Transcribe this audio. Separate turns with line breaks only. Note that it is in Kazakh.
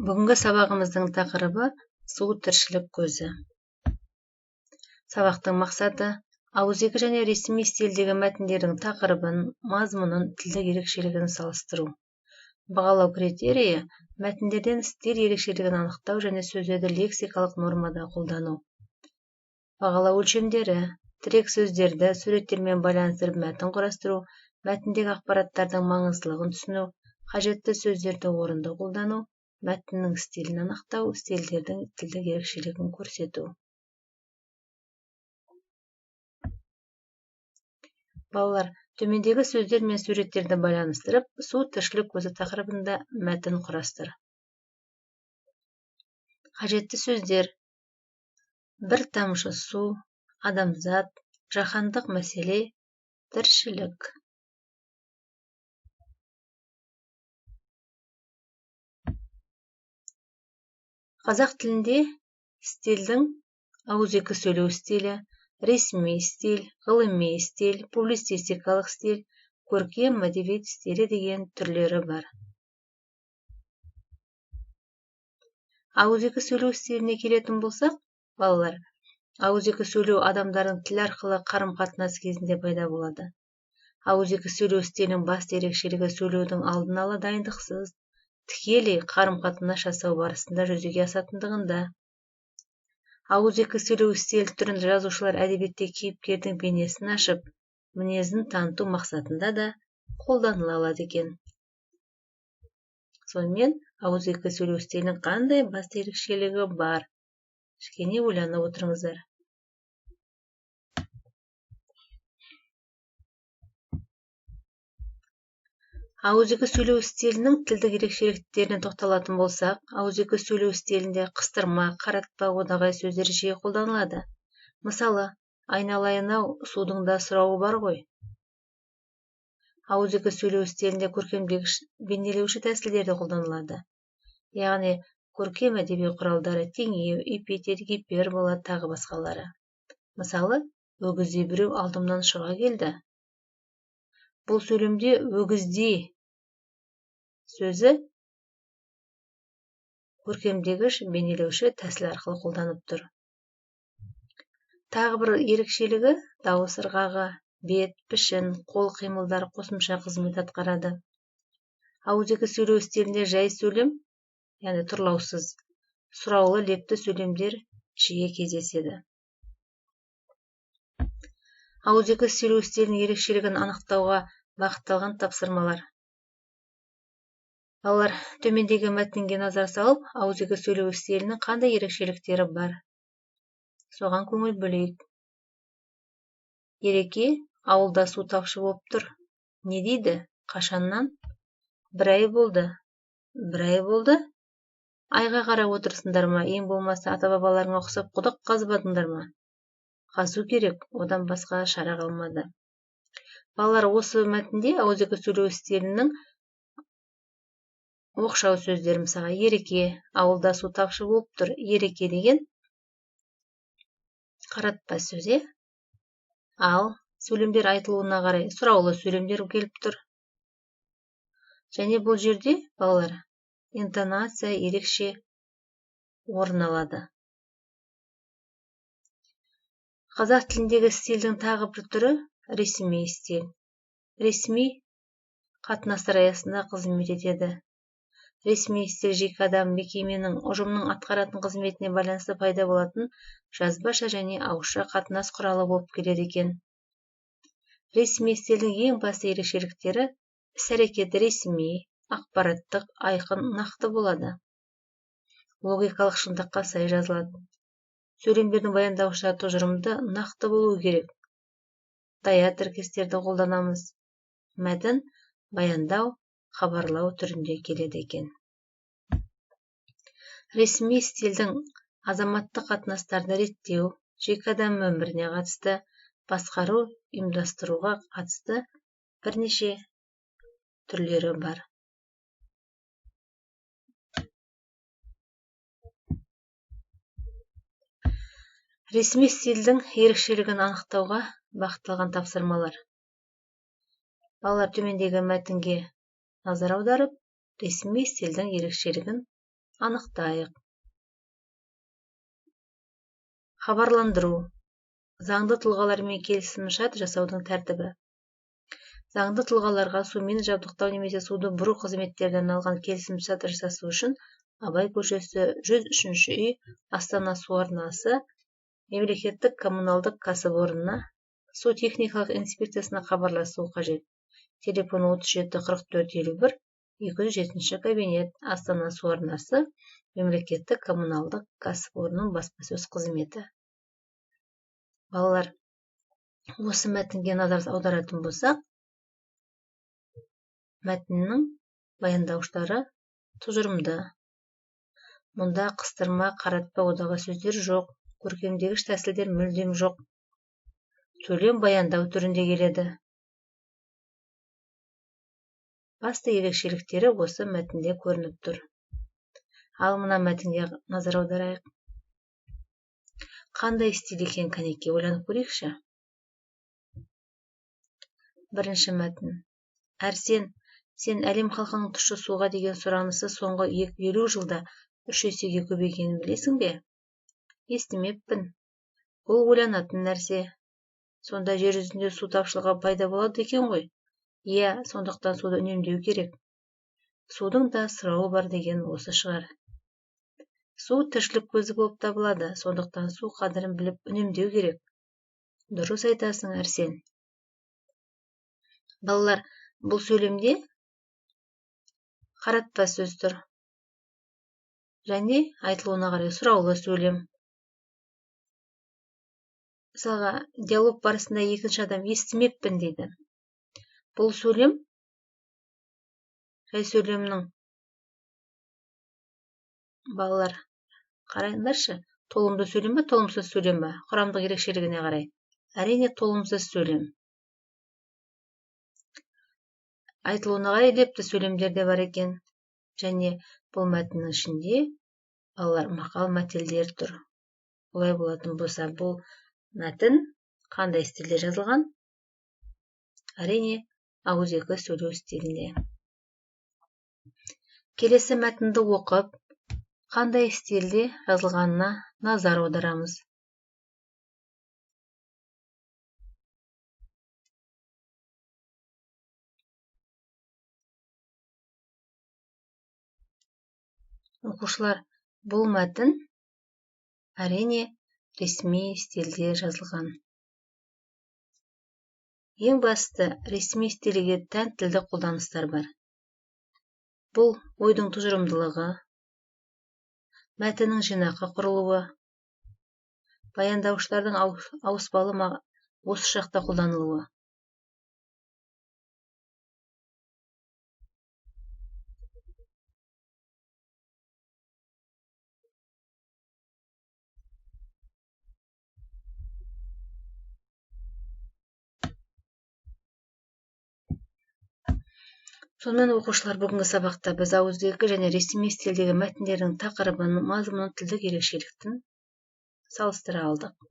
Бүгінгі сабағымыздың тақырыбы су тіршілік көзі. Сабақтың мақсаты ауызекі және ресми стильдегі мәтіндердің тақырыбын, мазмұнын, тілдік ерекшелігін салыстыру. Бағалау критерийі мәтіндерден стиль ерекшелігін анықтау және сөздерді лексикалық нормада қолдану. Бағалау өлшемдері тірек сөздерді суреттермен байланыстырып мәтін құрастыру, мәтіндегі ақпараттардың маңыздылығын түсіну, қажетті сөздерді орынды қолдану, мәтіннің стилін анықтау, стильдердің тілдік ерекшелігін көрсету. Балалар, төмендегі сөздер мен суреттерді байланыстырып, су тіршілік көзі тақырыбында мәтін құрастыр. Қажетті сөздер: бір тамшы су, адамзат, жаһандық мәселе, тіршілік. Қазақ тілінде стильдің ауызекі сөйлеу стилі, ресми стиль, ғылыми стиль, публицистикалық стиль, көркем әдебиет стилі деген түрлері бар. Ауызекі сөйлеу стиліне келетін болсақ, балалар, ауызекі сөйлеу адамдардың тіл арқылы қарым-қатынас кезінде пайда болады. Ауызекі сөйлеу стилінің басты ерекшелігі сөйлеудің алдын ала дайындықсыз, тікелей қарым-қатынас жасау барысында жүзеге асатындығында. Ауызекі сөйлеу стиль түрін жазушылар әдебиетте кейіпкердің бейнесін ашып, мінезін таныту мақсатында да қолданыла алады екен. Сонымен, ауызекі сөйлеу стилінің қандай басты ерекшелігі бар? Кішкене ойланып отырыңыздар. Ауызекі сөйлеу стилінің тілдік ерекшеліктеріне тоқталатын болсақ, ауызекі сөйлеу стилінде қыстырма, қаратпа, одағай сөздері жиі қолданылады. Мысалы, айналайын-ау, судың да сұрауы бар ғой. Ауызекі сөйлеу стилінде көркемдегіш бейнелеуші тәсілдер де қолданылады. Яғни, көркем әдеби құралдары теңеу, эпитет, гипербола, тағы басқалары. Мысалы, өгіздей біреу алдымнан шыға келді. Бұл сөйлемде өгіздей сөзі көркемдегіш бейнелеуші тәсіл арқылы қолданып тұр. Тағы бір ерекшелігі дауыс ырғағы, бет, пішін, қол қимылдары қосымша қызмет атқарады. Ауызекі сөйлеу стилінде жай сөйлем, яғни тұрлаусыз, сұраулы лепті сөйлемдер жиі кездеседі. Ауызекі сөйлеу стилінің ерекшелігін анықтауға бағытталған тапсырмалар. Балалар, төмендегі мәтінге назар салып, ауызекі сөйлеу стилінің қандай ерекшеліктері бар? Соған көңіл бөлейік. Ереке, ауылда су тапшы болып тұр. Не дейді? Қашаннан? Бір ай болды. Бір ай болды? Айға қарап отырсыңдар ма? Ең болмаса ата-бабаларыңа ұқсап құдық қазбадыңдар ма? Қазу керек, одан басқа шара қалмады. Балалар, осы мәтінде ауызекі сөйлеу стилінің оқшау сөздері, мысалға, ереке, ауылда су тапшы болып тұр. Ереке деген қаратпа сөз, ал сөйлемдер айтылуына қарай сұраулы сөйлемдер келіп тұр. Және бұл жерде, балалар, интонация ерекше орын алады. Қазақ тіліндегі стильдің тағы бір түрі ресми стиль. Ресми қатынастар аясында қызмет етеді. Ресми стиль жеке адам, мекеменің, ұжымның атқаратын қызметіне байланысты пайда болатын жазбаша және ауызша қатынас құралы болып келеді екен. Ресми стильдің ең басты ерекшеліктері іс-әрекеті ресми, ақпараттық, айқын, нақты болады. Логикалық шындыққа сай жазылады. Сөйлемдердің баяндауыштары тұжырымды, нақты болуы керек. Дая тіркестерді қолданамыз. Мәтін баяндау, хабарлау түрінде келеді екен. Ресми стильдің азаматтық қатынастарды реттеу, жеке адам өміріне қатысты, басқару, ұйымдастыруға қатысты бірнеше түрлері бар. Ресми стильдің ерекшелігін анықтауға бағытталған тапсырмалар. Балалар, төмендегі мәтінге назар аударып, ресми стильдің ерекшелігін Анықтайық. Хабарландыру. Заңды тұлғалармен келісімшарт жасаудың тәртібі. Заңды тұлғаларға сумен жабдықтау немесе суды бұру қызметтеріне арналған келісімшарт жасасу үшін Абай көшесі 103-үй Астана су арнасы мемлекеттік коммуналдық кәсіпорнына су техникалық инспекциясына хабарласу қажет. Телефон 37 44 51 207 кабинет. Астана су арнасы мемлекеттік коммуналдық кәсіпорнының баспасөз қызметі. Балалар, осы мәтінге назар аударатын болсақ, мәтіннің баяндауыштары тұжырымды. Мұнда қыстырма, қаратпа, одаға сөздер жоқ, көркемдегіш тәсілдер мүлдем жоқ. Сөйлем баяндау түрінде келеді. Басты ерекшеліктері осы мәтінде көрініп тұр. Ал мына мәтінге назар аударайық. Қандай стиль екен кәнекей, ойланып көрейікші. Бірінші мәтін. Әрсен, сен әлем халқының тұщы суға деген сұранысы соңғы 50 жылда 3 есеге көбейгенін білесің бе? Естімеппін. Бұл ойланатын нәрсе. Сонда жер жүзінде су тапшылығы пайда болады екен ғой. Иә, сондықтан суды үнемдеу керек. Судың да сұрауы бар деген осы шығар. Су тіршілік көзі болып табылады, сондықтан су қадірін біліп үнемдеу керек. Дұрыс айтасың, Әрсен. Балалар, бұл сөйлемде қаратпа сөз тұр. Және айтылуына қарай сұраулы сөйлем. Мысалға, диалог барысында екінші адам естімеппін дейді. Бұл сөйлем жай сөйлемнің, балалар, қараңдаршы, толымды сөйлем бе, толымсыз сөйлем бе? Құрамдық ерекшелігіне қарай. Әрине, толымсыз сөйлем. Айтылуына қарай лепті сөйлемдер де бар екен. Және бұл мәтіннің ішінде балалар мақал мәтелдер тұр. Олай болатын болса, бұл мәтін қандай стильде жазылған? Әрине, ауызекі сөйлеу стилінде. Келесі мәтінді оқып, қандай стильде жазылғанына назар аударамыз. Оқушылар, бұл мәтін әрине ресми стильде жазылған. Ең басты ресми стильге тән тілдік қолданыстар бар. Бұл ойдың тұжырымдылығы, мәтіннің жинақы құрылуы, баяндаушылардың ауыспалы осы шақта қолданылуы. Сонымен, оқушылар, бүгінгі сабақта біз ауызекі және ресми стильдегі мәтіндердің тақырыбын, мазмұнын, тілдік ерекшеліктін салыстыра алдық.